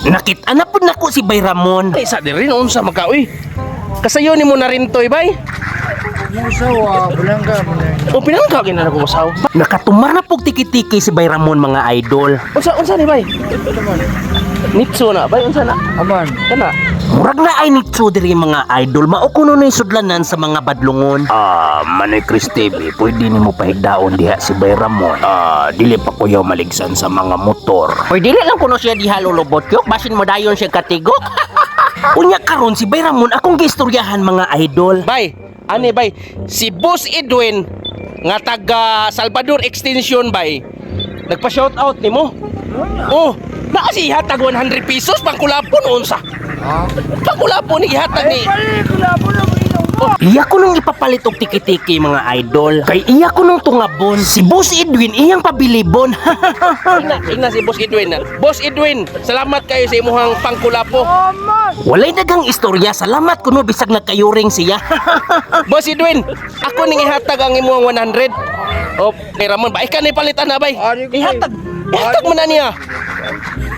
Nakit ana pud nako si Bay Ramon. Ay, sa diri unsa magka uy. Kasayo nimo na rin toy, bay. Musawa, bulangga mo na. O pinangka gina na ko usaw. Nakatumar na pug tiki-tiki si Bay Ramon, mga idol. Unsa unsa ni, bay? Nitso na, bay, unsa na? Aman. Kana. Murag na ay nitso diri, mga idol, mao kuno na sudlanan sa mga badlungon. Ah, Manoy Chris TV, pwede nimo pahigdaon diha si Bay Ramon. Ah, dili pa kuyaw maligsan sa mga motor. Oy, dili lang kuno siya diha lulubot yok, basin mo dayon siya katigok. Unya karon si Bay Ramon akong giistoryahan, mga idol. Bay, ani bay, si Boss Edwin nga taga Salvador Extension, bay. Nagpa-shout out nimo. Oh, naa si ihatag 100 pesos pangkulapon unsa? Ha? Pangkulapon ni ihatag ni. Ay, pali ko na po na inom. Iya ko nung ipapalit og tiki-tiki, mga idol. Kay iya ko nung tungabon. Si Boss Edwin iyang pabilibon. Tingnan, tingnan si Boss Edwin. Boss Edwin, salamat kayo sa imuhang pangkulapo. Aman. Walay dagang istorya, salamat kuno bisag nagkayuring siya. Boss Edwin, ako ning ihatag ang imuhang 100. Oh, kay Ramon ba? Ikaw ni palitan na, bay. Ari ko, Ihatag. Ihatag mo na niya.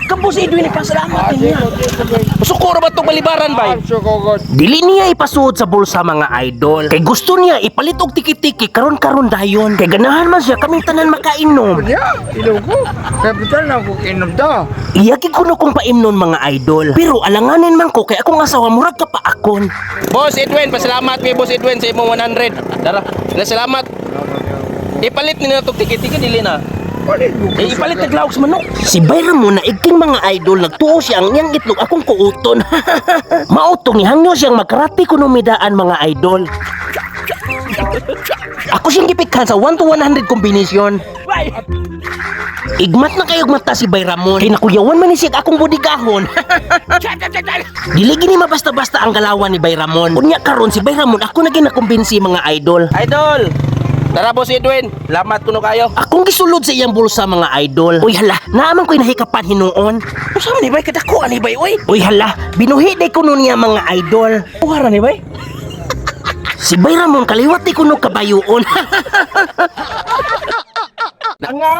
Ka Boss Edwin, ipasalamat Ate niya. ko, dito ko. Sukuro ba itong balibaran, bay? Suko ko. Dili niya ipasuod sa bulsa, mga idol. Kay gusto niya ipalit og tiki-tiki karon-karon dayon. Kay ganahan man siya kaming tanan makainom. Ya, ilaw ko. Kapital na ko inom ta. Iya gid kuno kong paimnon, mga idol. Pero alanganin man ko kay akong asawa murag ka paakon. Boss Edwin, pasalamat kay Boss Edwin sa imong 100. Dara, na salamat. Ipalit ni na itong tiki-tiki, dili na. Palit mo. Eh, ipalit na glawag sa manok. Si Bayram mo na igking, mga idol, nagtuo siya ang iyang itlog akong kuuton. Mautong ihangyo siyang makarati kuno midaan, mga idol. Ako siyang gipikhan sa 1 to 100 combination. Igmat na kayog mata si Bay Ramon. Kay nakuyawan man ni siya akong budigahon. Dili gini mabasta-basta ang galawan ni Bay Ramon. Unya karon si Bay Ramon ako na ginakumbinsi, mga idol. Idol! Tara, Boss Edwin, salamat kuno kayo. Akong gisulod sa iyang bulsa, mga idol. Uy hala, naaman ko'y nahikapan hinuon. Unsa man ni, bay? Kadako ani, bay, uy. Uy hala, binuhi day kuno niya, mga idol. Uwara ni, bay. Si Bay Ramon kaliwat di kuno kabayuon. Nga.